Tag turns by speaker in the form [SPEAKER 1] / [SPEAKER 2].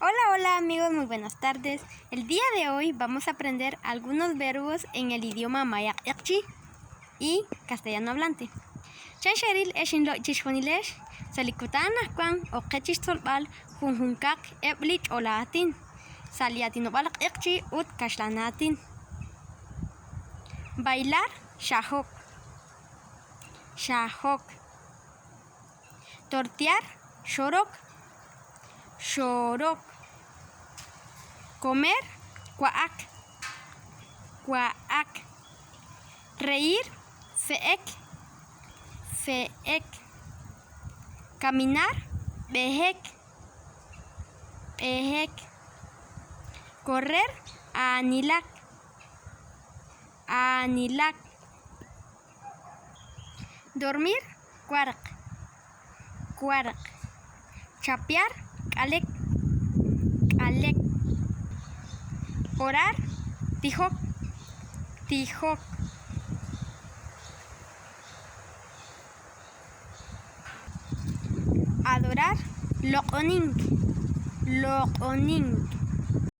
[SPEAKER 1] Hola, hola amigos, muy buenas tardes. El día de hoy vamos a aprender algunos verbos en el idioma maya q'eqchi y castellano hablante. Chan xeril ex inlo' chixjunilex sa' li kutan anaqwan ok qe chixtzolb'al junjunkaq eb' li ch'ol aatin sa' li aatinob'aal q'eqchi ut kaxlan aatin. Bailar, xajok. Xajok. Tortear, xorok. Xorok. Comer, wa'ak. Wa'ak. Reír, se'ek. Se'ek. Caminar, b'ehek. B'ehek. Correr, aanilak. Aanilak. Dormir, wark. Wark. Chapear, k'alek. K'alek. Orar, tijok. Tijok. Adorar, loq'onink. Loq'onink.